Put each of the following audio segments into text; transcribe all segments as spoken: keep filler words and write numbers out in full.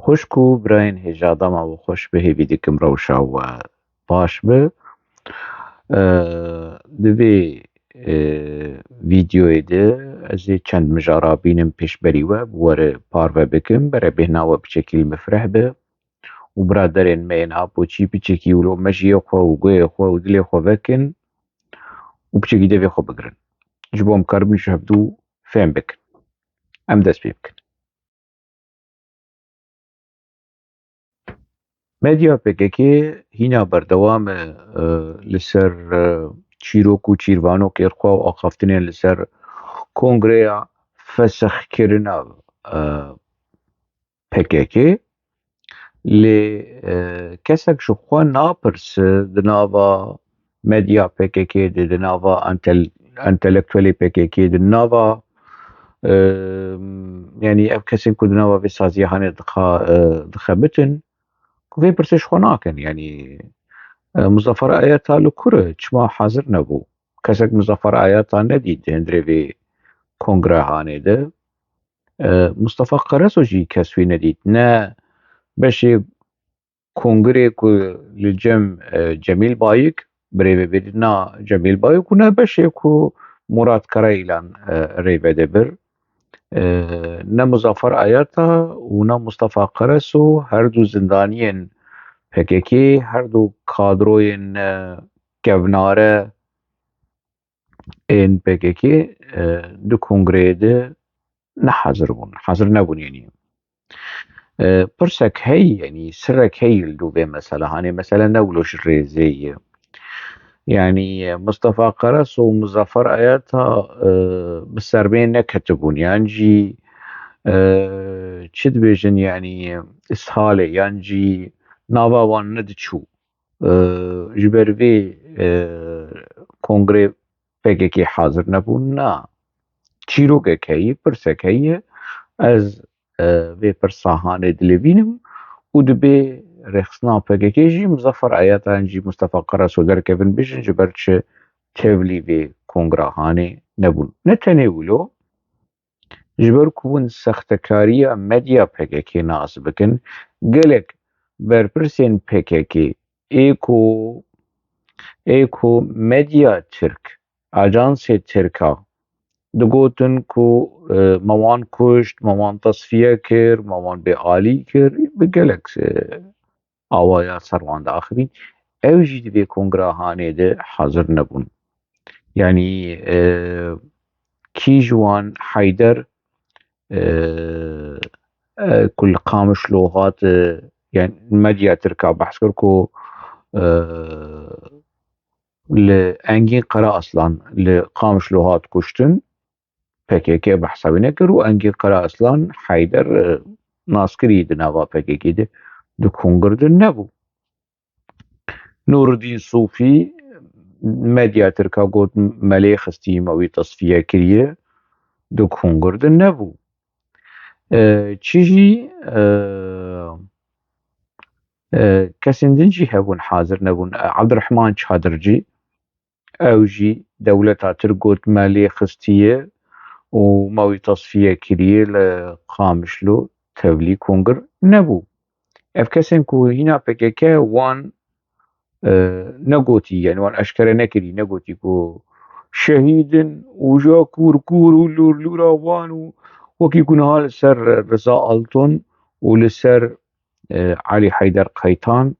Xwişk û birayên hêja, dema we xweş be, hêvî dikim rewşa we baş be. Ee, di vê, e, vîdyoyê de ez ê çend mijara bînim pêşberî we, bi we re parve bikim, bere bêhna we piçekî li min fireh be. Û biraderên me yên Apoçî piçekî wilo mejiyê xwe û guhê xwe û dilê xwe vekin û piçekî devê xwe bigirin. Ji bo em karibin ji hevdû fêm bikin. Em dest pê bikin. Medya P K K hîna berdewam e, e, li ser, e, çîrok û çîrvanokên xwe û axaftinên li ser kongreya fesixkirina, e, P K K. Lê, e, kesek ji xwe napirse di nava medya P K K de, di nava entel-, entelektuelê P K K de, di nava, e, yanî ev kesên ku di nava vê saziya hanê dixa-, e, dixebitin, ku vê pirsê ji xwe nakin. Yanî, e, Muzafer Ayata li kur e? Çima hazir nebû? Kesek Muzafer Ayata nedît di hundirê vê kongrehanê de. E, Mustafa Karaso jî kes wî nedît. Ne beşê kongrê ku li cem, e, Cemîl Bayik, birêvebirina Cemîl Bayik û ne beşê ku Murat Karayilan, e, rêvede bir. E, ne Muzafer Ayata û ne Mustafa Karaso, her du zindaniyên P K K, her du kadroyên, e, kevnare ên P K K, e, di kongreyê de nehazir bûn, hazir nebûn, yanî. E, pirsek heyî, yanî sirrek heyî li dû vê mesele. Hanê mesele ne wilo ji rêzê ye. Yanî, e, Mustafa Karaso û Muzafer Ayata, e, bi sermê neketibûn, yan jî, e, çi dibêjin, yanî, îshalê, yan jî nava wan nediçû. E, ji ber vê, e, kongrê P K K hazir nebûn? Na. Çîrokek heye, pirsek heye. Ez, e, vê pirsa hanê dilivînim û dibê rêxistina P K K jî Muzafer Ayata yan jî Mustafa Karaso derkevin, bêjin ji ber çi tevlî vê kongra hanê nebûn. Ne tenê wilo, ji ber ku hûn sextekariya medya P K K nas bikin, gelek berpirsên P K K ê ku, ê ku medya Tirk, ajansê Tirka digotin ku, e, me wan kuşt, me wan tesfiye kir, me wan bêalî kir, bi gelek, e, awaya ser wan diaxivîn. Ew jî di vê kongra hanê de hazir nebûn. Yanî, e, kî ji wan Heyder, e, e, ku li Qamişlo hat, e, yani medya Tirka behs kir ku, e, li Engîn Karaaslan li Qamişlo hat kuştin. P K K behsa wî nekir û Engîn Karaaslan Heyder, e, naskirî di nava P K K de di kongir de nebû. Nûrudîn Sofî medya Tirka got me lê xistî, me wî tesfiye kiriye, di kongir de nebû. E, çi jî, e, e, kesên din jî hebûn, hazir nebûn. E, Abdurrahman Çadircî, ew jî dewleta Tirk got me lê xistiye û me wî tesfiye kiriye, li Qamişlo tevlî kongir nebû. Ev kesên ku hîna P K K wan, e, negotî, yani wan eşkere nekirî, negotî ku şehîd in û ja kûr kûr û lûr lûra wan û wekî ku niha li ser Riza Alton û li ser, e, Elî Heyder Qeytan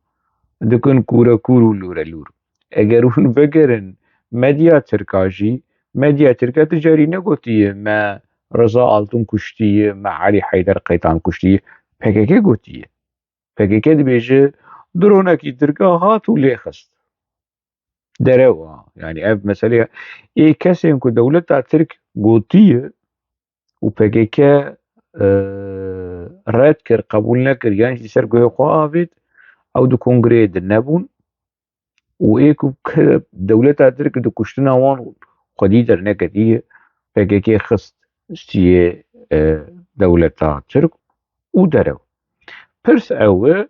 dikin kûre kûr û lûre lûr. Eger hûn vegerin medya Tirka jî, medya Tirka tu carî negotiye me Riza Altun kuştiye, me Elî Heyder Qeytan kuştiye. P K K gotiye. P K K dibêje dronekî Tirka hat û lê xist. Derew a. Yani ev meseleya ê kesên ku dewleta Tirk gotiye û P K K, e, red kir, qebûl nekir, yan jî ser guhê xwe avêt, ew di kongreyê de nebûn. Û ê ku ke-, dewleta Tirk di kuştina wan xwedî derneketî, P K K xist stiyê, e, dewleta Tirk û derew. Pirs ew e,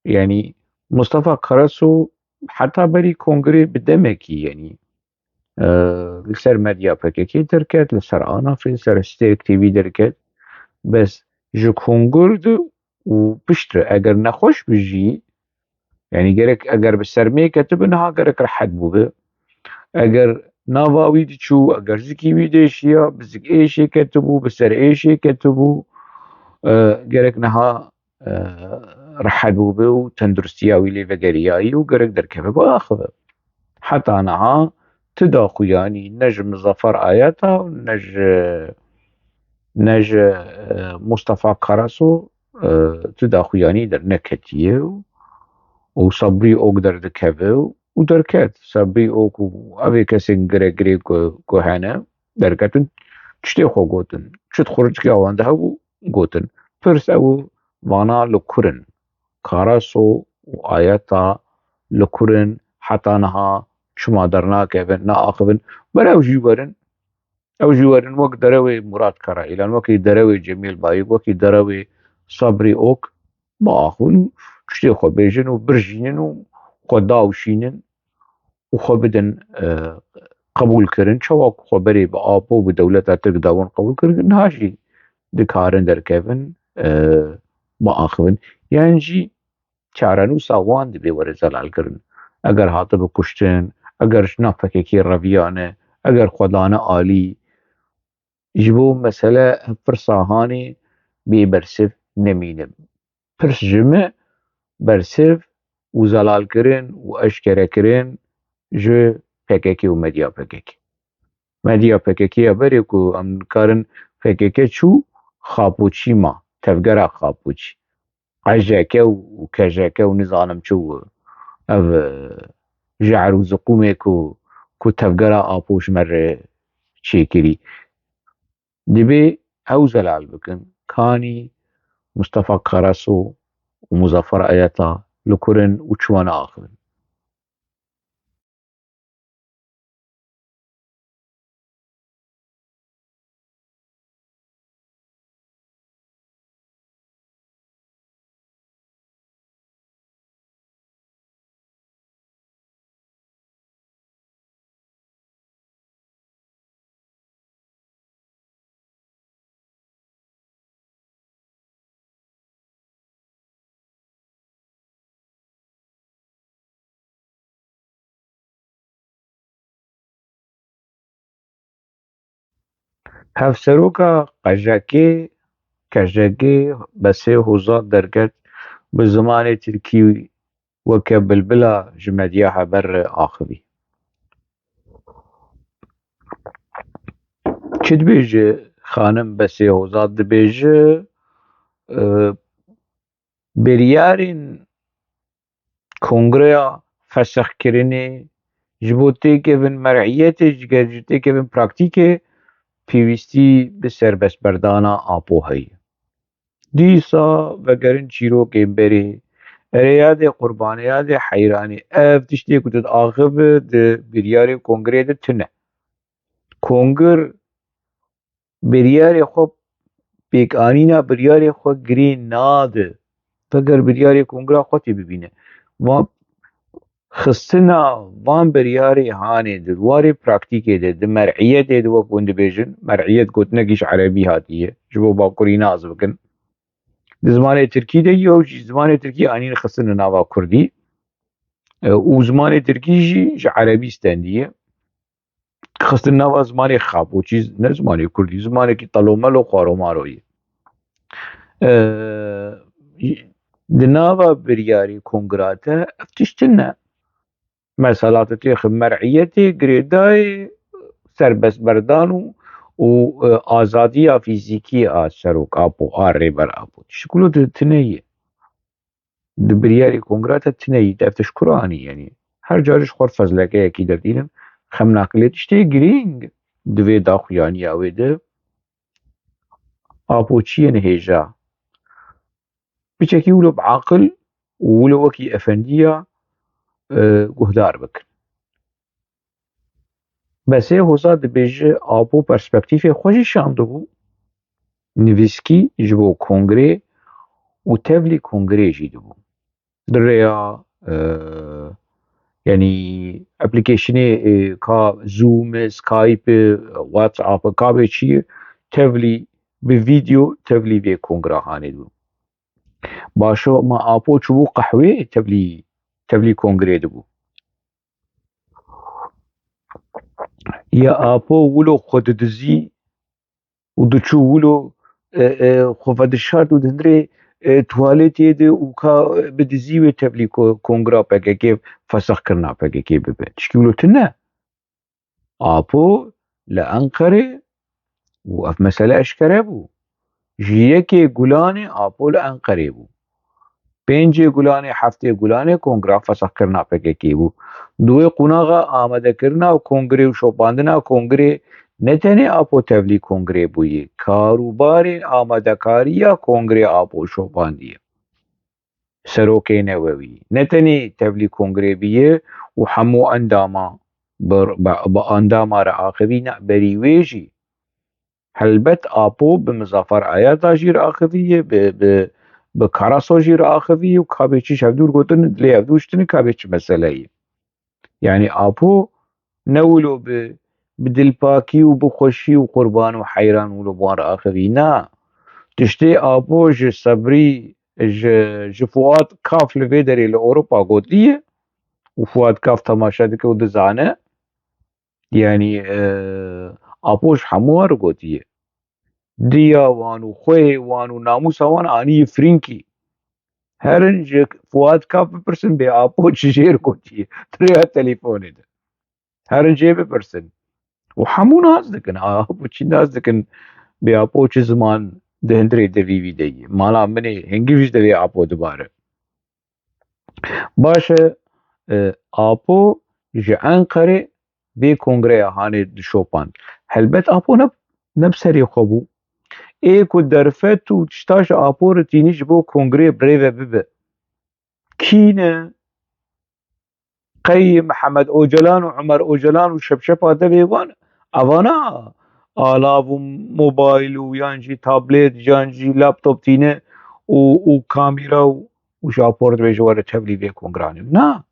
yani Mustafa Karasu heta berî kongrê bi demekî, yani, e, li ser medya P K K derket, li ser Anafê, li ser Stêrk T V derket. Bes ji kongir de û piştre eger nexweş bi jî, yanî gerek eger bi sermê ketibi niha gerek rehet bûbi. Eger nava wî diçû, eger zikî wî dêşiya, bi zik êşê ketibû, bi ser êşê ketibû, e, gerek niha, e, rehet bûbi û tenduristiya wî lê vegeriyayî û gerek derkeve biaxive. Heta niha ti daxuyanî ne ji Muzaffer Ayeta û ne ji, ne ji, e, Mustafa Karaso, e, ti daxuyanî derneketiye û, û Sabrî Ok derdikeve û, û derket. Sabrî Ok û evê kesên giregirê ku, ku hene derketin, tiştê xwe gotin. Çi xurickiya wan de hebû gotin. Pirs ew vana li kur in. Karaso û Ayeta li kur in, heta niha çima dernakevin, naaxivin. Were ew jî werin, ew jî werin wek derewê Murat Karaîlan, wekî derewê Cemîl Bayik, wekî derewê Sabrî Ok biaxivin û tiştê xwe bêjin û birjînin û xwe dawşînin û xwe bidin, e, qebûlkirin. Çawa ku xwe berê bi Apo, bi dewleta Tirk dawin qebûl kirin, niha jî dikarin derkevin, e, biaxivin. Yan jî çarenûsa wan dibê were zelalkirin. Eger hatibi kuştin, eger ji nav P K K reviyane, eger xwe dane alî, ji bo mesele pirsa hanê bê bersiv nemîne. Pirs ji me bersiv û zelalkirin û eşkerekirin ji P K K û medya P K K. Medya P K K ya berê ku em dikarin P K K çû Xapoçî ma, tevgera Xapoçî. Q J K û K J K û nizanim çi û ev, e, jehr û ziqûmê ku, ku tevgera Apo ji me re çêkirî. Dibê ew zelal bikin. Kanî Mustafa Karaso û Muzaffer Ayeta li kur in û çima naaxivin? Hevseroka Q J K, K J K Besê Hozat derket, bi zimanê tirkî weke bilbila ji medya heber re axivî. Çi dibêje xanim Besê Hozat? Dibêje, e, biryarên kongreya fesixkirinê ji bo têkevin mer'iyetê, ji ger ji têkevin praktîkê, pêwîstî bi serbestberdana Apo heye. Dîsa vegerin çîrokên berê, erê yadê qurbanê, yadê heyranê, ev tiştê ku tu diaxive di biryarê kongreyê de tune. Kongir biryarê xwe, pêkanîna biryarê xwe girê nade. Veger biryarê kongira xwe tê bibîne. Van xistina van biryarê hanê di warê praktîkê de, di mer'iyetê de, wek hûn dibêjin, mer'iyet gotinekî ji erebî hatiye, ji bo bakurî nas bikin. Di zimanê tirkî de ye û jî zimanê tirkî anîn xistin li nava kurdî. E, û zimanê tirkî jî ji erebî stendiye. Xistin nava zimanê Xapoçî, ne zimanê kurdî, zimanekî telomelo xwaromaro ye. E, di nava biryarê kongira de ev tişt tune. Mesela tu têxî mer'iyetê girêdayê serbestberdan û, û, e, azadiya fîzîkî a serok Apo, a rêber Apo. Tişt ku li tu tune ye. Di biryarê kongra te tune ye, ev tişt kuro anî, yanî her car ji xwe fezlekeyekî derdînin, xem nake. Lê tiştê girîng di vê daxuyaniya wê de Apo çi ye nihêja? Piçekî wilo bi aqil û wilo wekî efendiya, e, guhdar bikin. Besê Hoza dibêje Apo perspektîfê xwe jî şandibû, nivîskî ji bo kongrê û tevlî kongrê jî dibû. Di rêya, e, yanî applicationê, e, ka Zoom, Skype, WhatsApp, ka bê çi ye, tevlî bi vîdeo tevlî vê kongra hanê dibû. Baş e, ma Apo çûbû qehwê tevlî, tevlî kongrê dibû. Ya Apo wilo xwe didizî û diçû wilo, e, e, xwe vedişart û di hundirê, e, tuwaletê de û ka, e, bidizî wê tevlî ko-, kongra P K K, fesixkirina P K K bibe. Tişkî wilo tune. Apo li Enqerê û ev mesele eşkere bû. Ji yekê Gulanê Apo li Enqerê bû. Pêncê Gulanê, heftê Gulanê kongra fesixkirina P K K bû. Di wê qonaxa amadekirina kongrê û şopandina kongrê ne tenê Apo tevlî kongrê bûye, karûbarên amadekariya kongrê Apo şopandiye. Serokê Newewî ne tenê tevlî kongrê bûye û hemû endama bi, bi, bi endama re axivî ne, berî wê jî helbet Apo bi Mizafar Ayata jî re axivî ye, bi, bi, bi Karaso jî re axivî ye û kabê çi ji hevdû re gotin, lê hevdû şitine kabê çi mesele ye. Yanî Apo ne wilo bi, bi dilpakî û bi xweşî û qurban û heyran wilo bi wan re axivî. Na. Tiştê Apo ji Sebrî, ji, ji Fuat Kaf li vê derê li Ewropa gotiye û Fuat Kaf temaşe dike û dizane. Yanî, e, Apo ji hemû wan re gotiye. Diya wan û xweyê wan û namûsa wan aniye firînkî. Herin ji Fuat Kaf bipirsin bê Apo çi jê re gotiye. Di rêya telefonê de. Herin jê bipirsin. Û hemû nas dikin. Apo çi nas dikin bê Apo çi ziman di hundirê devî wî de ye. Mala min ê hingivî ji devê Apo dibare. Baş e, e, Apo ji Enqerê vê kongreya hanê dişopand. Helbet Apo ne, ne bi serê xwe bû. Ê ku derfet û tişta ji Apo re tînî ji bo kongreyê bi rê ve bibe. Kî ne? Qey Mihemed Ocalan û Umer Ocalan û şepşepa devê wan, evana alav û mobayl û yan jî tablet, yan jî laptop tîne û, û kamîra û, û ji Apo re dibêje were tevlî vê kongranê. Na.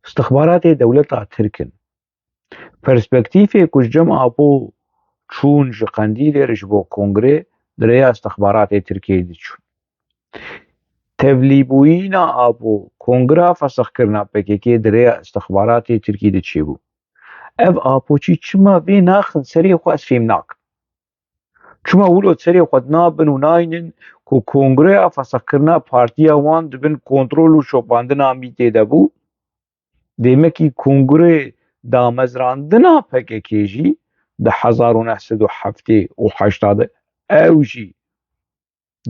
Îstixbaratê dewleta Tirk in. Perspektîfê ku ji cem Apo çûn ji Qendîlê re ji bo kongrê di rêya îstixbaratê Tirkiyeyê diçûn. Tevlîbûyîna Apo, kongra fesixkirina P K K di rêya îstixbaratê Tirkî de çêbû. Ev Apoçî çima vê naxin serê xwe, ez fêm nakim. Çima wilo serê xwe dinabin û naynin ku kongreya fesixkirina partiya wan di bin kontrol û şopandina mîtê de bû? Demekî kongrê damezrandina P K K jî di hezar û neh sed û heftê û heşta de ew jî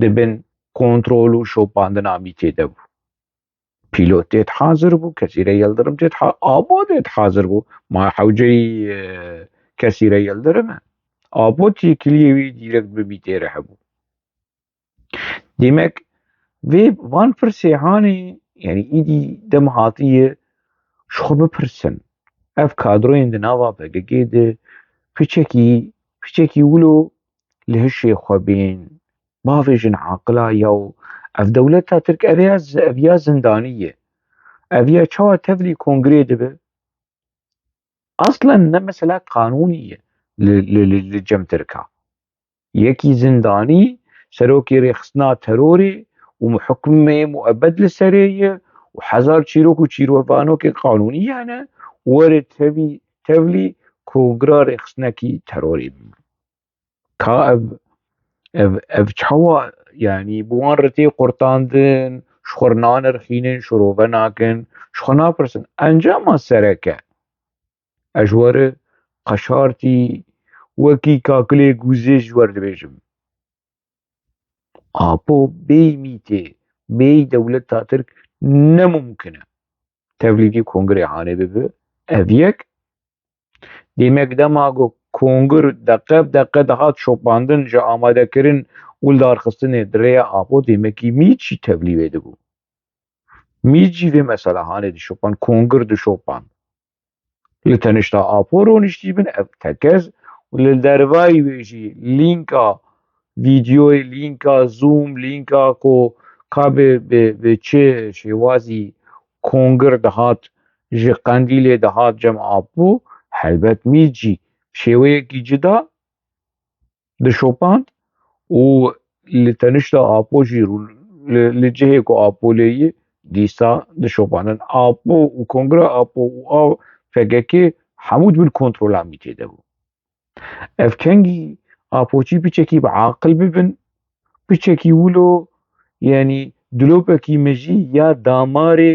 di bin kontrol û şopandina mîtê de bû. Pîlot tê hazir bû, Kesîre Yildirim tê ha-, Apo tê hazir bû. Ma hewceyî, e, Kesîre Yildirim e. Apo têkiliyê wî dîrekt bi mîtê re hebû. Demek vê van pirsê hanê, yanî îdî dem hatiye ji xwe bipirsin. Ev kadroyên di nava P K K de piçekî, piçekî wilo li hişê xwe bên, bavêjin aqila ya û ev dewleta Tirk ev ya z-, ev ya zindanî ye. Ev ya çawa tevlî kongrê dibe? Aslen ne mesela qanûnî ye li, li, li, li cem Tirka. Yekî zindanî, serokê rêxistina terorê û hukmê muebed li serê ye û hezar çîrok û çîrovanokên qanûnî hene, were tevî, tevlî kongra rêxistinekî terorê bî. Ka ev, ev, ev çawa, yanî bi wan re tê qurtandin, ji xwe re nanirxînin, şirove nakin, ji xwe napirsin. Encama sereke, ez ji we re qeşartî wekî kakilê gûzê ji we re dibêjim. Apo bêyî mîtê, bêyî dewleta Tirk ne mumkin e. Tevlî vî kongrê hanê bibe. Ev yek. Demek dema ku kongir deqe bi deqe dihat şopandin, ji amadekirin û lidarxistinê di rêya Apo, demekî mît jî tevlî wê dibû. Mît jî vê mesela hanê dişopand, kongir dişopand. Li tenişta Apo roniştî bin ev tekez û li dervayî wê jî lînka vîdyoyê, lînka Zoom, lînka ku ka bi, bi, bi çi şêwazî kongir dihat, ji Qendîlê dihat cem Apo, helbet mît jî şêweyekî cida dişopand û li tenişta Apo jî rû-, li, li cihê ku Apo lê yî dîsa dişopandin. Apo û Kongra Apo û a P K K hemû di bin kontrola mîtê de bû. Ev kengî Apoçî piçekî bi aqil bibin, piçekî wilo, yanî dilopekî mejî ya damarê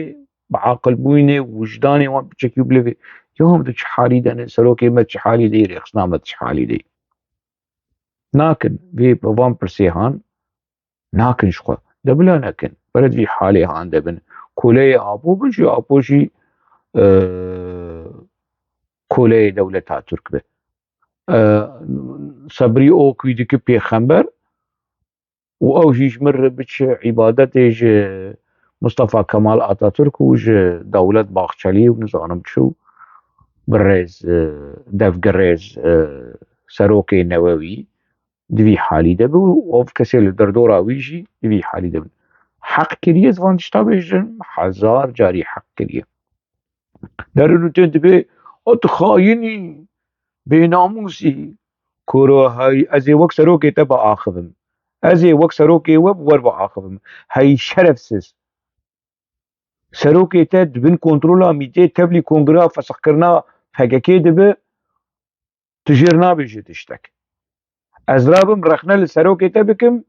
bi aqilbûyînê, wijdanê wan piçekî bilivê. Ya em di çi halî de ne, serokê me çi halî de yî, rêxistina me çi halî de yî? Nakin, vê bi van pirsê han nakin ji xwe. De bila nekin. Bere di vî halê han de bin. Koleyê Apo bin jî, Apo jî, e, koleyê dewleta Tirk be. E, Sebrî Ok wî dike pêxember û ew jî ji mir re biçe îbadetê ji Mustafa Kemal Atatürk û ji Dewlet Bahçelî û nizanim çi û birêz, e, devgirêz, e, serokê newewî di vî halî de be û ev kesê li derdora wî jî di vî halî de bin. Heq kiriye, ez van tişta bêjim, hezar carî heq kiriye. Derin û tên dibê, o tu xayinî, bênamûsî, koro hey, ez ê wek serokê te biaxivim. Ez ê wek serokê we bi wer biaxivim. Hey şerefsiz. Serokê te di bin kontrola mîtê tevlî kongra fesixkirina P K K dibe, tu jêr nabêjî tiştek. Ez rabim rexne li serokê te bikim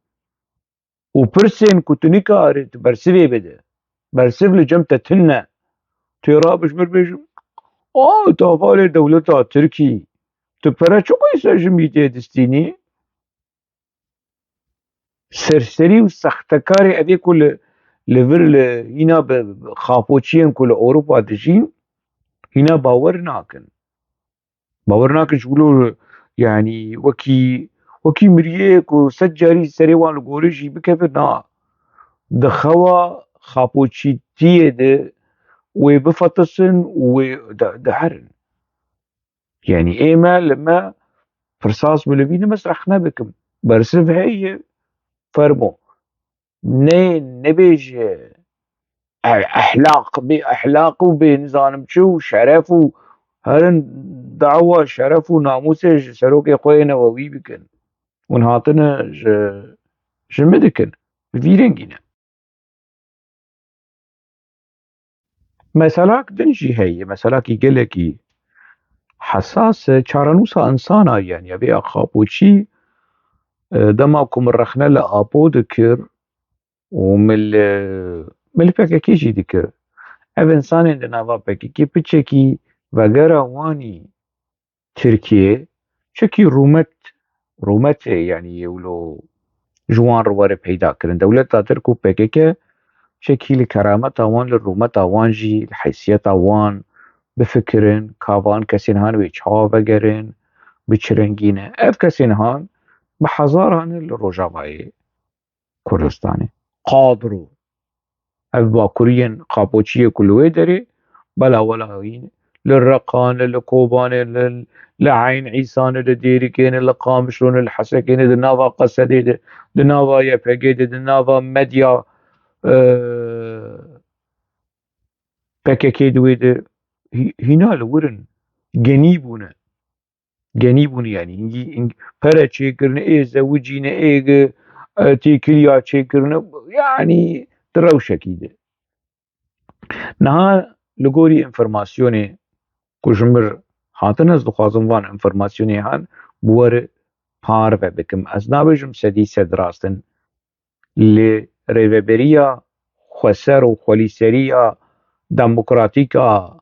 û pirsên ku tu nikarî tu bersivê bide. Bersiv li cem te tune. Tu yê rabij mir bêjim, a, tu hevalê dewleta Tirkî, tu pere çi qeyse ji mîtê distînî? Serserî û sextekarê evê ku li, li vir li hîna bi, bi xapoçiyên ku li Ewropa dijîn, hîna bawer nakin. Bawer nakin ji wilo, yanî wekî, wekî miriyê ku sed carî serê wan li gorê jî bikeve, na. Di xewa xapoçîtiyê de wê bifetisin û wê de, de herin. Yanî ê me li me pirsas bilivînim, ez rexne bikim. Bersiv heye, fermo. Ne, nebêje, e, ehlaq, bê ehlaq û bê nizanim çi û şeref û herin dawa şeref û namûsê ji serokê xwe yê newewî bikin. Hûn hatine ji, ji min dikin. Bi vî rengî ne. Meselak din jî heye, meselakî gelekî hesas e, çarenûsa insana, yanî ya vê ya Xapoçî, e, dema ku min rexne li Apo dikir û min li, min li P K K jî dikir. Ev insanên di nava P K K piçekî vegera wanî Tirkiyê, çekî rûmet, rûmetê, yanî yê wilo ji wan re were peyda kirin. Dewleta Tirk û P K K çekî li kerameta wan, li rûmeta wan jî, li heysiyeta wan bifikirin, ka van kesên han wê çawa vegerin, bi çi rengî ne. Ev kesên han bi hezaran li Rojavayê Kurdistanê. Qadro. Ev bakuriyên Xapoçiyê ku li wê derê, bela wela hîn, li Reqan, li Kobanê, li, li Eyn Îsan, li Dêrikê, li Qamişlo, li Hesekê, di nava Qesedê de, di nava Y P G de, di nava medya, e, P K K di wê de hî-, hîna li wir in, genî bûne. Genî bûne, yanî hingî, hingî pere çêkirine, ê zewicîne, ê gi-, e, têkiliya çêkirine, yanî di rewşekî de. Niha li gorî înformasyonê ku ji mir hatin, ez dixwazim van înformasyonê han bi we re parve bikim. Ez nabêjim sedî sed rast in. Lê rêveberiya xweser û xwelîseriya demokratîk a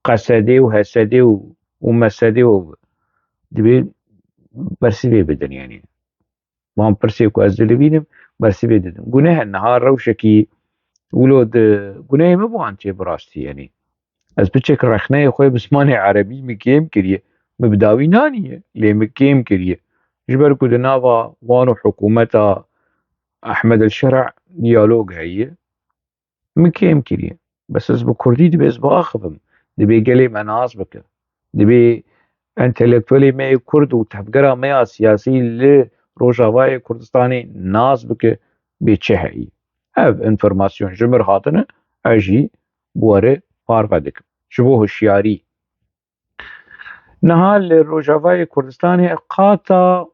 Qesedê û Hesedê û, û Mesedê û dibê bersivê bidin, yanî. Van pirsê ku ez dilivînim, bersivê didin. Guneh e, niha rewşekî wilo di gunehê min bi wan çê bi rastî, yanî. Ez piçek rexneyê xwe bi zimanê erebî min kêm kiriye. Min bi dawî naniye, lê min kêm kiriye. Ji ber ku di nava wan û hikûmeta Ehmed El Şer'a diyalog heye, min kêm kiriye. Bes ez bi kurdî dibê ez biaxivim. Dibê gelê me nas bike. Dibê entelektuelê me yê kurd û tevgera me ya siyasî li Rojavayê Kurdistanê nas bike bê çi heyî. Ev înformasyon ji mir hatine, ez jî bi we re parve dikim. Ji bo hişyarî. Niha li Rojavayê Kurdistanê qata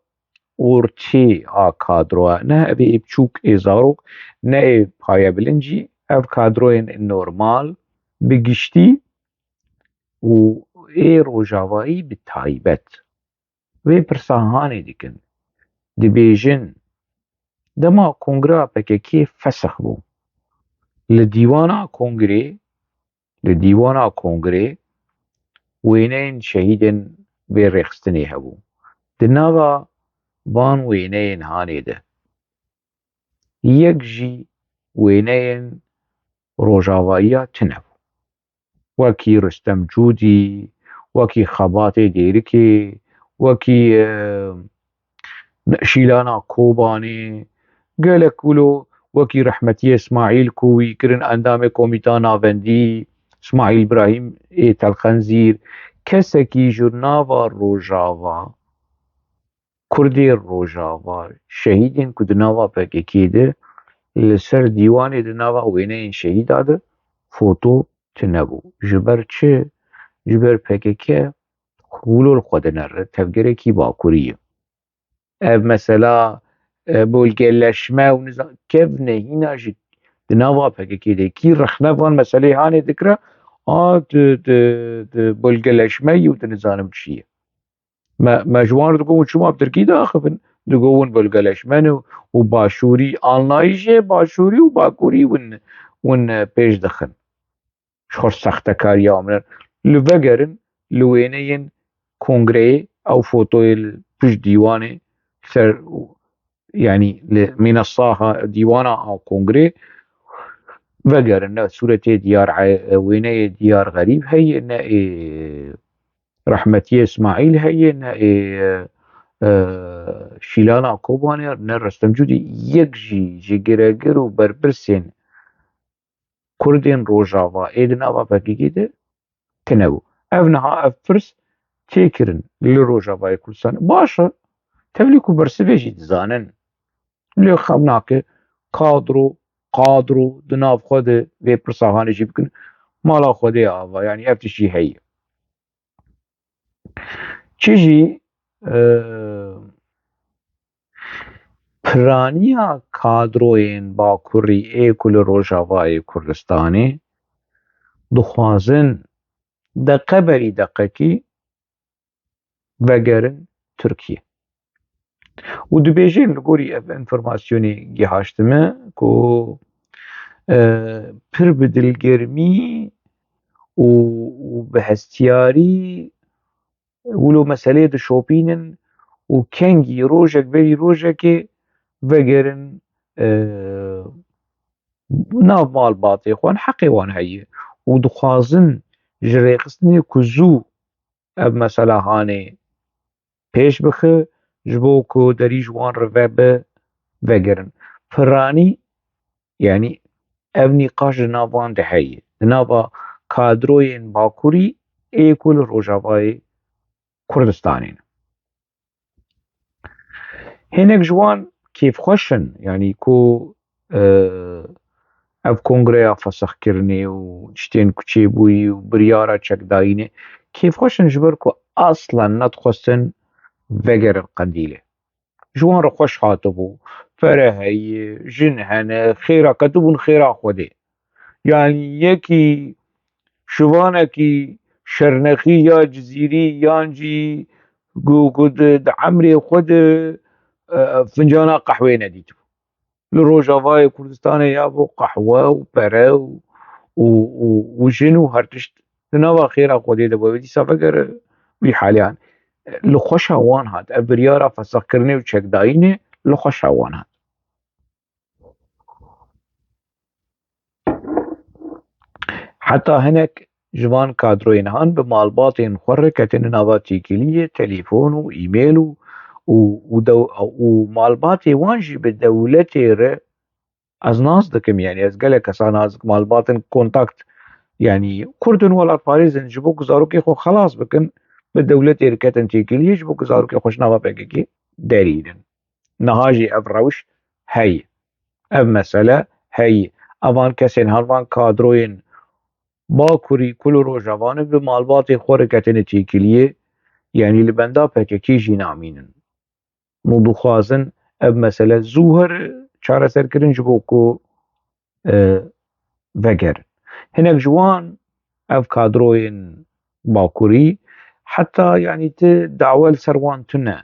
ortê a kadroya, ne ev ê biçûk ê zarok, ne ê payebilind jî, ev kadroyên normal bi giştî û ê Rojavayî bi taybet. Vê pirsa hanê dikin. Dibêjin, dema kongreya P K K fesix bû, li dîwana kongrê, li dîwana kongrê wêneyên şehîdên vê rêxistinê hebû. Di nava van wêneyên hanê de yek jî wêneyên Rojavayiya tune bû. Wekî Rustem Cûdî, wekî Xebatê Dêrikê, wekî, e, Şîlana Kobanê, gelek wilo wekî rehmetiyê Îsmaîl ku wî kirin endamê Komîta Navendî, Îsmaîl Birahîm ê Telxenzîr, kesekî ji nava Rojava, Kurdê Rojava, şehîdên ku di nava P K K de li ser dîwanê di nava wêneyên şehîda de foto tune bû. Ji ber çi? Ji ber P K K wilo li xwe dinere, tevgerekî bakurî ye. Ev mesela, e, bölgeleşme û niza-, kevne hîna ji di nava P K K de kî rexne van meseleyê hanê dikira, a di, di, di bölgeleşme yî û di nizanim çi ye. Me, me ji wan re digot, hûn çima bi tirkî diaxivin? Digot, hûn bölgeleşme ne û başûrî, anlayîşê başûrî û bakurî hûn, hûn, e, pêş dixin. Ji xwe sextekariya min. Li vegerin, li wêneyên kongreyê, ew fotoyê li pişt dîwanê ser, yanî li mînesaha dîwana a kongrê, vegerin, ne sûretê Diyar, e, wêneyê Diyar Xerîb heye, ne ê rehmetiyê Îsmaîl heye, ne ê, e, Şîlana Kobanê, ne Restem Cûdî, yek jî ji giregir û berpirsên Kurdên Rojava ê di nava P K K de tune bû. Ev niha ev pirs tê kirin li Rojavayê Kurdistanê. Baş e, tevlî ku bersivê jî dizanin. Lê xem nake kadro, kadro di nav xwe de vê pirsa hanê jî bikin. Mala Xwedê ava, yanî ev tişt jî heye. Çi jî, e, piraniya kadroyên Bakurî ê ku li Rojavayê Kurdistanê dixwazin deqe berî deqekî vegerin Tirkiye. Û dibêjin, li gorî ev înformasyonê gihaştime ku, e, pir bi dilgermî û, û bi hestiyarî wilo meseleyê dişopînin û kengî rojek berî rojekê vegerin, e, nav malbatê xwe, heqê wan heye û dixwazin ji rêxistinê ku zû ev mesela hanê pêş bixe, ji bo ku derî ji wan re vebe, vegerin. Piranî, yanî ev nîqaş di nav wan de heye. Di nava kadroyên Bakurî ê ku li Rojavayê Kurdistanê ne. Hinek ji wan kêfxweş in, yanî ku, e, ev kongreya fesixkirinê û tiştên ku çêbûyî û biryara çekdayînê kêfxweş in, ji ber ku aslan nedixwestin vegerin Qendîlê. Ji wan re xweş hatibû. Pere heye, jin hene, xêra ketibûn xêra Xwedê. Yanî yekî şivanekî şernexî ya Cizîrî yan jî ku, ku di, di emrê xwe de, e, fincana qehweyê nedîtibû. Li Rojavayê Kurdistanê ya bo qehwe û pere û, û, û, û jin û her tişt di nava xêra Xwedê de bûye. Dîsa vegere vî haliyan. Li xweşa wan hat. Ev biryara fesixkirinê û çekdayînê li xweşa wan hat. Heta hinek ji van kadroyên han bi malbatên xwe re ketine nava têkiliyê, telefon û email û, û, û dew-, û malbatê wan jî bi dewletê re ez nas dikim, yanî ez gelek kesa nas dikim, malbatin kontakt, yanî Kurd in, welatparêz in, ji bo ku zarokê xwe xelas bikin, bi dewletê re ketin têkiliyê, ji bo ku zarokê xwe ji nava P K K derînin. Niha jî ev rewş heye. Ev mesele heye. Evan kesên her van kadroyên Bakurî, ku li Rojava ne, bi malbatê xwe re ketine têkiliyê, yanî li benda P K K jî namînin. û dixwazin ev mesele zû here çareserkirin ji bo ku e, vegerin. Hinek ji wan ev kadroyên Bakurî heta, yanî, ti dawa li ser wan tune,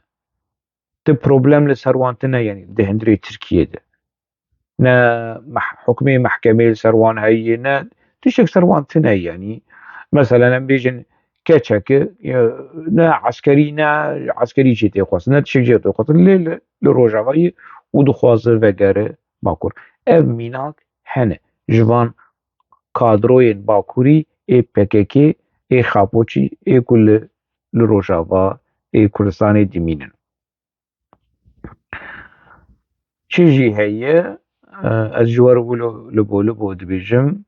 ti problem li ser wan tune, yanî di hundirê Tirkiyê de. Ne meh-, hukmê mehkemê li ser wan heye, ne tiştek ser wan tune, yanî. Mesela, em bêjin keçeke, e, ne eskerî, ne eskerî jê tê xwestin, ne tiştek jê tê xwestin. Lê li, li Rojavayê û dixwaze vegere Bakur. Ev mînak hene ji van kadroyên Bakurî ê P K K, ê Xapoçî, ê ku li, li Rojava ê Kurdistanê dimînin. Çi jî heye, e, ez ji we re wilo libo libo dibêjim.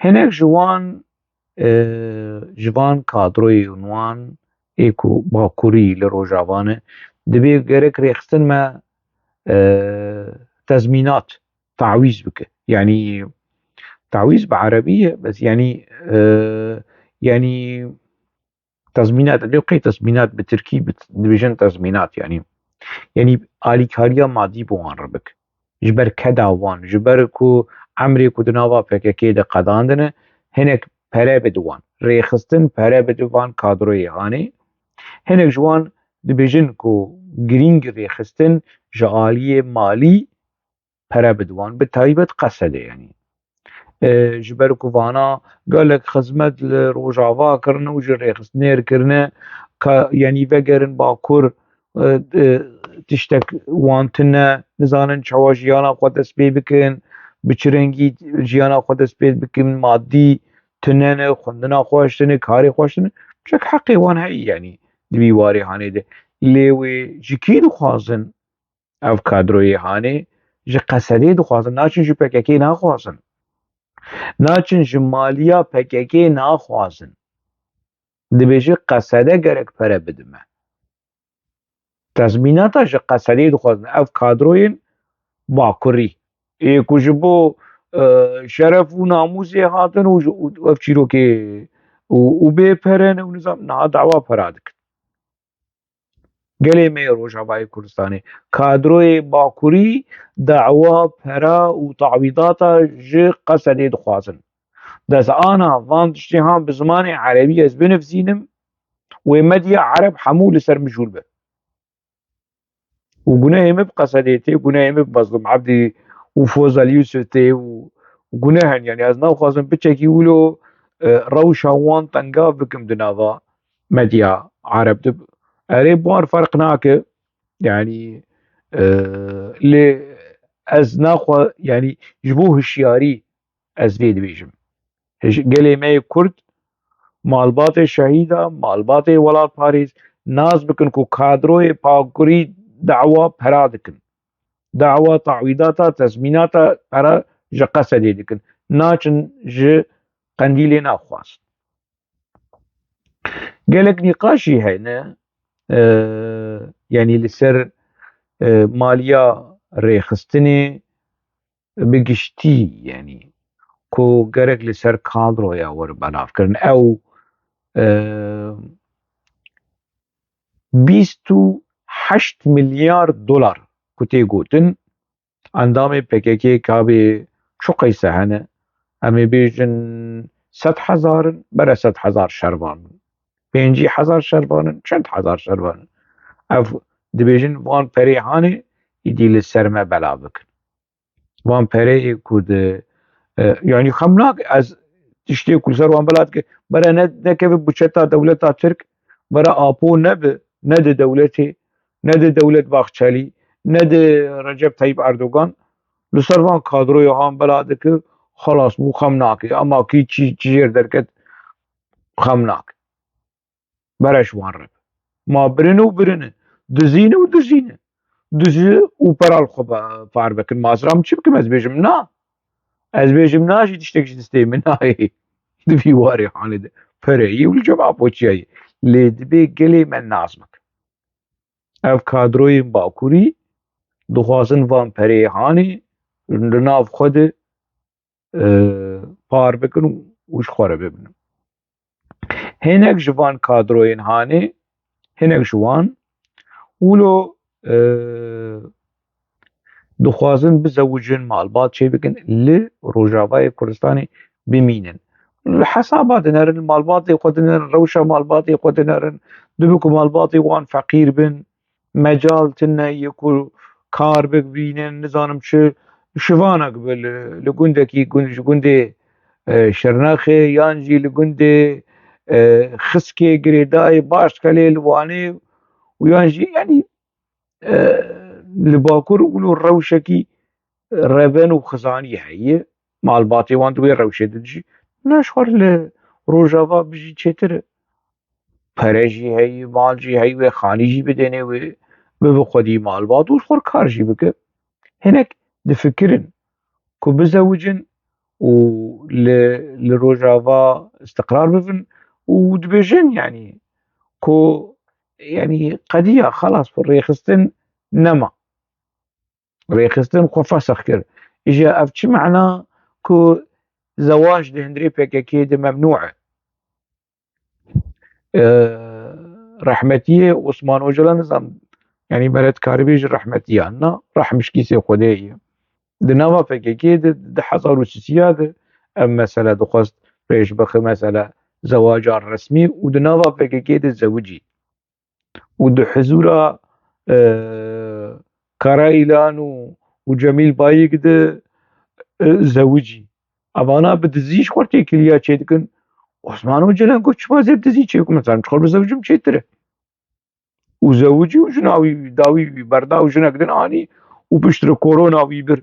Hinek ji wan, e, ji van kadroyên wan ê ku Bakurî li Rojava ne, dibê gerek rêxistin me, e, tezmînat, tawîz bike. Yanî, tawîz bi erebî ye, bes, yanî, e, yanî, tezmînat, lê qey tezmînat bi tirkî bi-, dibêjin tezmînat, yanî, yanî alîkariya madî bi wan re bike. Ji ber keda wan, ji ber ku emrê ku di nava P K K de qedandine, hinek pere bide wan. Rêxistin pere bide van kadroyê hanê. Hinek ji wan dibêjin ku girîng rêxistin ji aliyê malî pere bide wan, bi taybet Qesedê, yanî. E, ji ber ku vana gelek xizmet li Rojava kirine û ji rêxistinê re kirine, ka, yanî vegerin Bakur, e, e, tiştek wan tune, nizanin çawa jiyana xwe dest pê bikin, bi çi rengî jiyana xwe dest pê bikin, madî tune ne, xwendina xwe ji tune, karê xwe ji tune. Çek heqê wan heye, yanî, di vî warê hanê de. Lê wê ji kî dixwazin? Ev kadroyê hanê ji Qesedê dixwazin, naçin ji P K K naxwazin. Naçin ji maliya P K K naxwazin. Dibêje Qesede gerek pere bidime. Tezmînata ji Qesedê dixwazin. Ev kadroyên Bakurî. Ê ku ji bo, e, şeref û namûsê hatin û ji, û ev çîrokê û, û bê pere ne û nizam niha dawa pera dikin. Gelê me yê Rojavayê Kurdistanê, kadroyê Bakurî dawa pera û tawîdata ji Qesedê dixwazin. Destana van tiştê han bi zimanê erebî ez binivîsînim, wê medya ereb hemû li ser mijûl be. Û gunehê min bi Qesedê tê, gunehê min bi Mezlûm Ebdî û Fozal Yûsif tê û guneh in. Yanî ez naxwazim piçekî wilo, e, rewşa wan tengav bikim di nava medya ereb de. Erê, bi wan ferq nake. Yanî, e, lê ez naxwa-, yanî ji bo hişyarî ez vê dibêjim. Hij-, gelê me yê Kurd, malbatê şehîda, malbatê welatparêz, nas bikin ku kadroyê Bakurî dawa pera dikin. Dawa tawîdata, tezmînata pera ji Qesedê dikin. Naçin ji Qendîlê naxwazin. Gelek nîqaş jî hene, e, yanî li ser, e, maliya rêxistinê bi giştî, yanî ku gerek li ser kadroya were belav kirin. Ew, e, bîst û heşt milyar dolar ku tê gotin, endamê P K K kabê çi qeyse hene, em ê bêjin sed hezar in, bere sed hezar şervan in, pêncî hezar şervan in, çend hezar şervan in. Ev dibêjin van perê hanê îdî li ser me belav bikin. Van pereyê ku di, e, yanî xem nake, ez tiştê ku li ser wan belav dike, bere ne, nekeve buçeta dewleta Tirk, bere Apo nebe, ne di dewletê, ne di Dewlet Bahçelî, ne di Recep Tayyip Erdogan, li ser van kadroya han belav dike, xelas bû, xem nake. Ama kî çi, çi jêr derket, xem nake. Bere ji wan re be. Ma birine û birine. Dizîne û dizîne. Dizi û pera li xwe be-, par bikin. Ma ez ra min çi bikim? Ez bêjim na. Ez bêjim na jî tiştek ji destê min nayê. Di vî warê hanê de. Pereyê û li cem Apoçiyayê. Lê dibê gelê me nas bikin. Ev kadroyên Bakurî dixwazin van pereyê hanê li nav xwe de, e, par bikin û, û ji xwe re bibin. Hinek ji van kadroyên hanê, hinek ji wan wilo e, dixwazin bizewicin, malbat çêbikin, li Rojavayê Kurdistanê bimînin. Li hesaba dinerin, malbatê xwe dinerin, rewşa malbatê xwe dinerin, dibe ku malbatê wan feqîr bin, mecal tune ye ku kar bibînin, nizanim çi, şivanek bi li, li gundekî, gund-, ji gundê, e, Şirnexê yan jî li gundê, e, Xiskê girêdayê baş dikelê li Wanê û yan jî, yanî, e, li Bakur û li rewşekî reben û xizanî heye. Malbatê wan di wê rewşê de dijî. Na ji xwe li Rojava bijî çêtir e. Pere jî heye, mal jî heye wê, xanî jî bidêne wê, bibe xwedî malbat û ji xwe kar jî bike. Hinek difikirin ku bizewicin û li, li Rojava istiqrar bibin û dibêjin, yanî, ku, yanî, qediya xelas bi rêxistin nema. Rêxistin xwe fesex kir. Îja ev çi mana ku zewac di hundirê P K K de memnû e? E, rehmetiyê Osman Ocalan, nizam, yanî, me re dikarî bêjî rehmetiyan, na, rehm ji kîsê Xwedê ye. Di nava P K K de, di hezar û sisiya de ev mesele dixwest pêş bixe, mesele zewaca resmî, û di nava P K K de zewicî. Û di hizûra, e, Kara Îlan û, û Cemîl Bayik de, e, zewicî. Evana bi dizî ji xwe têkiliya çêdikin. Osman Ocalan got, çima zê bi dizî çêdikim? Mesela, ji xwe bizewicim çêtir e. Û zewicî û jina wî dawî wî berda û jinek din anî û piştre korona wî bir.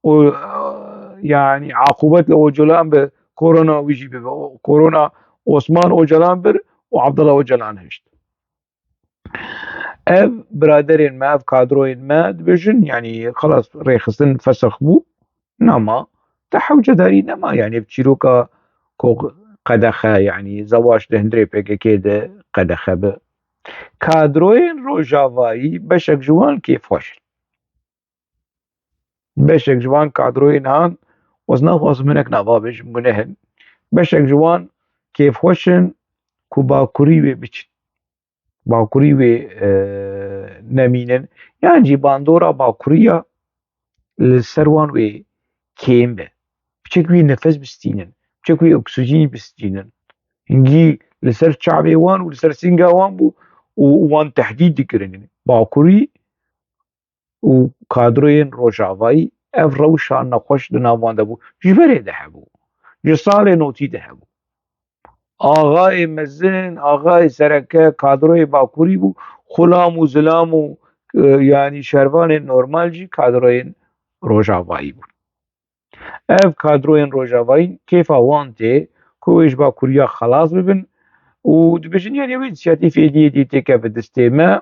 Û, e, yanî, aqubet li Ocalan bi korona wî jî bibe. O, korona Osman Ocalan bir û Abdullah Ocalan hişt. Ev biraderên me, ev kadroyên me dibêjin, yanî, xelas, rêxistin fesex bû, nema, te hewcedarî nema, yanî, ev çîroka ku qedexe, yanî, zewac di hundirê P K K de qedexe bi. Kadroyên Rojavayî, beşek ji wan kêfxweş in. Beşek ji van kadroyên han, ez naxwazim hinek nava bêjim, guneh in. Beşek ji wan kêfxweş in ku Bakurî wê biçin. Bakurî wê, e, nemînin. Yan jî bandora Bakuriya li ser wan wê kêm be. Piçek wî nefes bistînin. Piçek wî oksijînî bistînin. Hingî li ser çavê wan û li ser sînga wan bû û wan tehdît dikirin. Bakurî û kadroyên Rojavayî ev rewşa nexweş di nav wan de bû. Ji berê de hebû. Ji salê notî de hebû. Axayê mezin, axayê sereke, kadroyê Bakurî bû. Xulam û zilam û, e, yanî şervanên normal jî kadroyên Rojavayî bûn. Ev kadroyên Rojavayî kêfa wan tê ku wê ji Bakuriya xelas bibin û dibêjin, yanî, ew însiyatîf êdî êdî têkeve destê me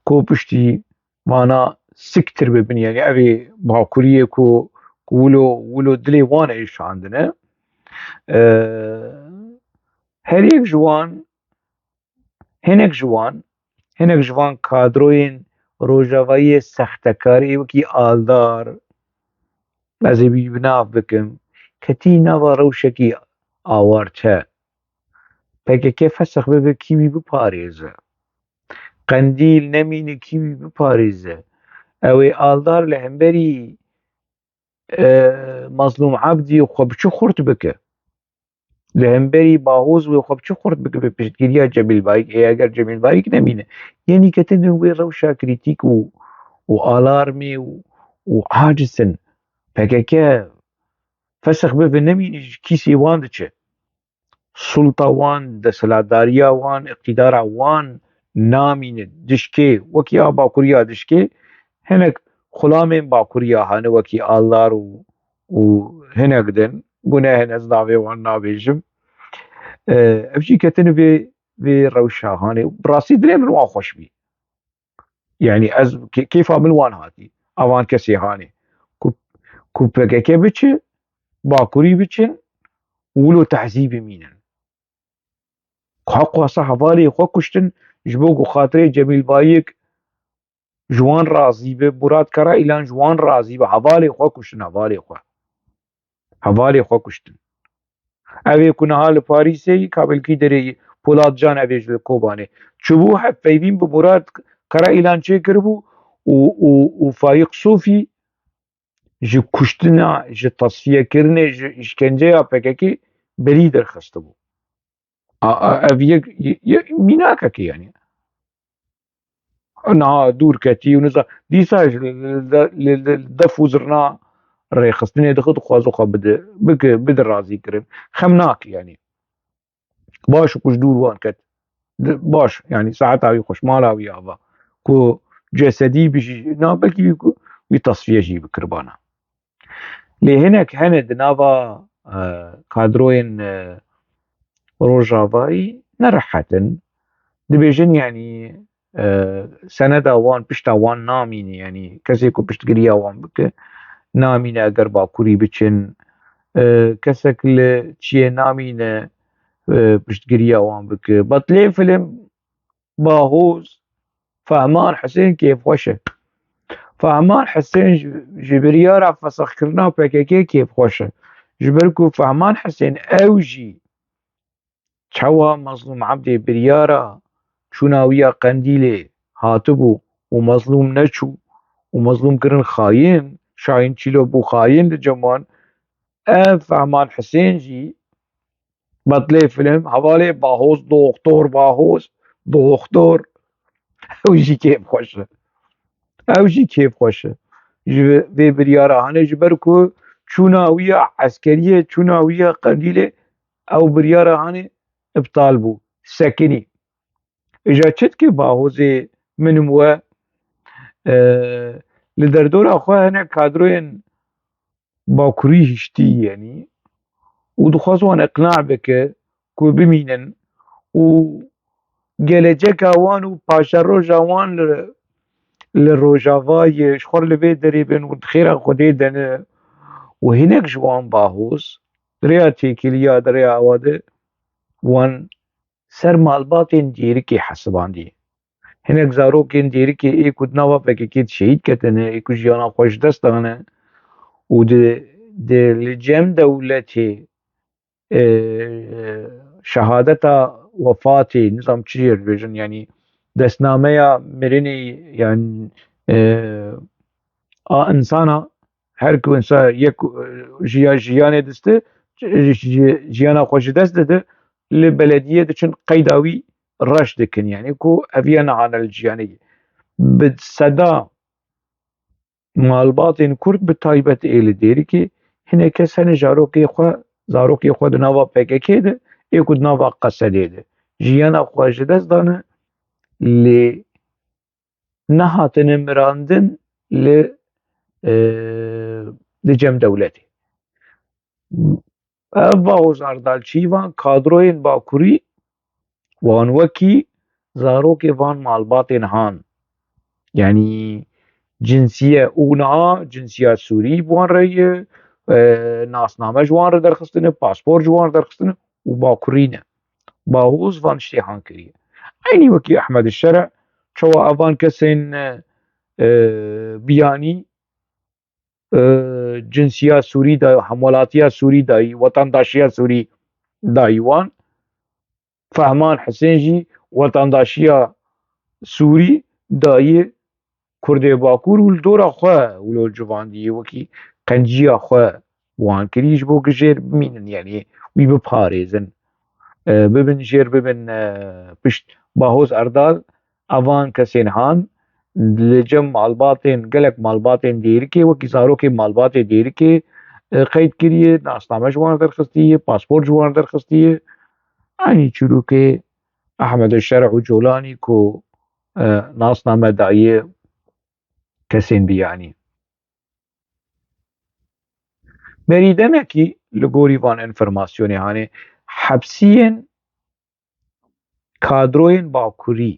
ku piştî vana siktir bibin, yanî, ev ê Bakuriyê ku, ku wilo, wilo dilê wan e şandine. Ee, her yek ji wan, hinek ji wan, hinek ji van kadroyên Rojavayiyê sextekarê wekî Aldar, ez ê wî bi nav bikim, ketî nava rewşekî awarte. P K K fesex bibe, kî wî biparêze? Qendîl nemîne, kî wî biparêze? Ew ê Aldar li hemberî, e, Mazlûm Ebdî xwe bi çi xurt bike? Li hemberî Bahoz wê xwe bi çi xurt bike, bi piştgiriya Cemîl Bayik? Ê, eger Cemîl Bayik nemîne, yenî ketine wê rewşa krîtîk û, û alarmê û, û aciz in. P K K fesex bibe, nemîne, ji kîsê wan diçe. Sulta wan, desthilatdariya wan, îqtîdara wan namîne, dişkê, wekî a Bakuriya dişkê, hinek xulamên Bakuriya hane, wekî Aldar û, û hinek din, guneh in, ez navê wan nabêjim. E, ev jî ketine vê, vê rewşa hanê. Bi rastî dilê min wan xweş bî. Yanî ez kê-, kêfa min wan hatî. Avan kesê hanê. Ku, ku P K K biçe, Bakurî biçin, wilo tehzî bimînin. Ku heq xwasa hevalê xwe kuştin, ji bo ku xatirê Cemîl Bayik ji wan razî be, Murat Kara Îlan ji wan razî be, hevalê xwe kuştin, hevalê xwe. Hevalê xwe kuştin. Ev ê ku niha li Parîsê yî, ka belkî derê yî, Polat Can, ev ê ji li Kobanê. Çûbû hevpeyvîn bi Murat qere îlan çêkiribû û, û, û Faîq Sofî ji kuştina, ji tasfiyekirinê, ji îşkenceya P K K berî derxistibû. A, a, ev yek, ye-, ye-, mînakekê yani. Niha dûr ketî û niza-, dîsa ji li, li, li, li def û zirna rêxistinê dixwe, dixwaze xwe bide, bike, bide razî kirin. Xem nake yani. Baş û ku ji dûr wan ket. Di-, baş, yani saeta wî xweş, mala wî ava. Ku cesedî bijî, na belkî wî, wî tasfiye jî bikiribana. Lê hinek hene di nava, e, kadroyên, e, Rojavayî ne rehet in. Dibêjin, yanî, e, seneda wan, pişta wan namîne, yanî kesê ku piştgiriya wan bike, namîne eger Bakurî biçin. E, kesek li çiyê namîne, e, piştgiriya wan bike. Betlê film Bahoz, Fehman Hisên kêfxweş e. Fehman Hisên ji, ji biryara fesexkirina P K K kêfxweş e. Ji ber ku Fehman Hisên ew jî çawa Mezlûm Ebdê biryara çûna wî ya Qendîlê hatibû û Mezlûm neçû û Mezlûm kirin xayîn, Şahîn Çîlo bû xayîn li cem wan. Ev Fehman Hisên jî Betlê film, hevalê Bahoz, doxtor Bahoz, doxtor. Ew jî kêfxweş e. Ew jî kêfxweş e. Ji vê biryara hanê, ji ber ku çûna wî ya eskeriyê, çûna wî ya Qendîlê, ew biryara hanê iptal bû. Sekinî. Îja çi dike Bahozê min û we, e, li derdora xwe hinek kadroyên Bakurî hiştî, yanî, û dixwaz wan iqna bike ku bimînin û geleceka wan û paşeroja wan li, li Rojavayê ji xwe li vê derê bin û di xêra Xwedê de ne û hinek ji wan Bahoz di rêya têkiliya, di rêya awa de wan ser malbatên Dêrikê hesibandî. Hinek zarokên Dêrikê ê ku di nava P K K de şehîd ketine, ê ku jiyana xwe ji dest dane û di, di li cem dewletê, e, şehadeta wefatê, nizam çi jê dibêjin, yanî destnameya mirinê, yan, e, a insana, her ku insan yek, e, jiya-, jiyanê diste, ji-, ji-, jiyana xwe ji dest dide, li belediyê diçin qeyda wî reş dikin, yanî ku ev ya nehane li jiyanê. Bi seda malbatên Kurd, bi taybet ê li Dêrikê, hinek kes hene jarokê xwe, zarokê xwe di nava P K K de, ê ku di nava Qesedê de jiyana xwe ji dest dane, lê nehatine mirandin li, e, li cem dewletê. Ev Bahoz Erdal çî van kadroyên Bakurî wan wekî zarokê van malbatên han. Yanî cinsiye û niha cinsiya Sûrî bi wan re ye, e, nasname ji wan re derxistine, paspor ji wan re derxistine û Bakurî ne. Bahoz van tiştê han kiriye. Eynî wekî Ehmed Şere, çawa evan kesên, e, biyanî, e, cinsiya Sûrî da, hemwelatiya Sûrî dayî, wetandaşiya Sûrî dayî wan. Fehman Hisên jî wetandaşiya Sûrî dayî Kurdê Bakur û li dora xwe wilo civandiyê wekî qenciya xwe wan kirî ji bo ku jêr bimînin, yanî wî biparêzin. E, bibin jêr bibin, e, pişt Bahoz Erdal, evan kesên han li cem malbatên, gelek malbatên Dêrikê, wekî zarokê malbatê Dêrikê, e, qeyd kiriye, nasname ji wan derxistiye, paspor ji wan derxistiye. Eynî çîrokê Ehmed Şerh û Colanî ku, e, nasname daye kesên biyanî. Berî demekî li gorî van enformasyonê hanê hepsiyên kadroyên Bakurî,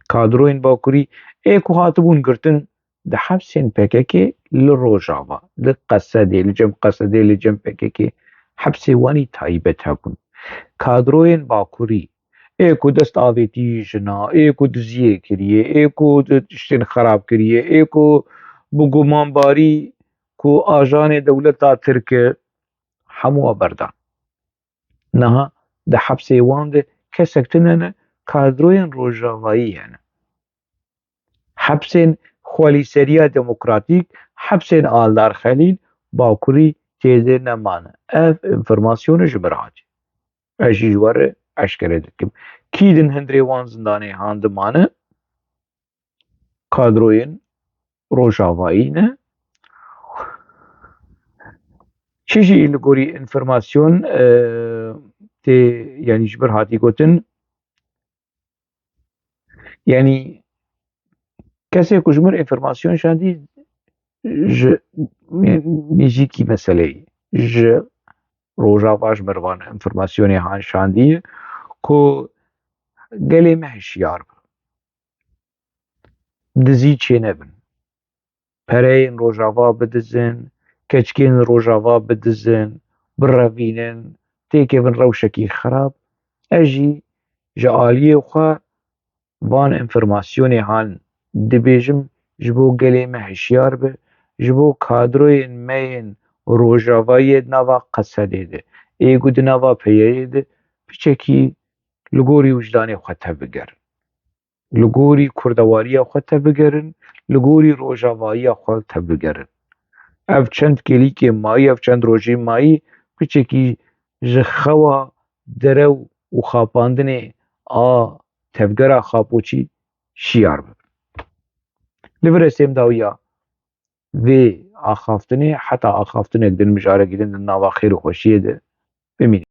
kadroyên Bakurî ê ku hatibûn girtin di hepsên P K K li Rojava, li Qesedê, li cem Qesedê, li cem P K K, hepsê wanî taybet hebûn. Kadroyên Bakurî ê ku dest avêtî jina, ê ku diziyê kiriye, ê ku di tiştên xerab kiriye, ê ku bi gumanbarî ku ajanê dewleta Tirk e, hemû berdan. Niha di hepsê wan de kesek tune ne, kadroyên Rojavayî hene. Hepsên xwelîseriya demokratîk, hepsên Aldar Xelîl Bakurî têdê nemane. Ev înformasyonê ji min re hatiye. Ez jî ji we re eşkere dikim. Kî din hundirê wan zindanê han dimane? Kadroyên Rojavayî ne. Çi jî li gorî înformasyon, e, tê, yanî ji vir hatî gotin, yanî kesê ku ji mir înformasyon şandî ji nêzîkî meseleyê ji Rojava ji mir van înformasyonê han şandî ku gelê me hişyar be. Dizî çênebin. Pereyên Rojava bidizin, keçikên Rojava bidizin, birevînin, têkevin rewşekî xerab. Ez jî ji aliyê xwe van înformasyonê han dibêjim, ji bo gelê me hişyar be, ji bo kadroyên me yên Rojavayê di nava Qesedê de, ê ku di nava P Y D'ê de, piçekî li gorî wijdanê xwe tebigerin. Li gorî kurdewariya xwe tebigerin, li gorî rojavayiya xwe tebigerin. Ev çend kêlîkê mayî, ev çend rojê mayî piçekî ji xewa derew û xapandinê a tevgera Xapoçî şiyar bibin. Li vir ez sêmdawiya vê axaftinê, heta axaftinek din, mijarekî din di nava xêr û xweşiyê de bimînin.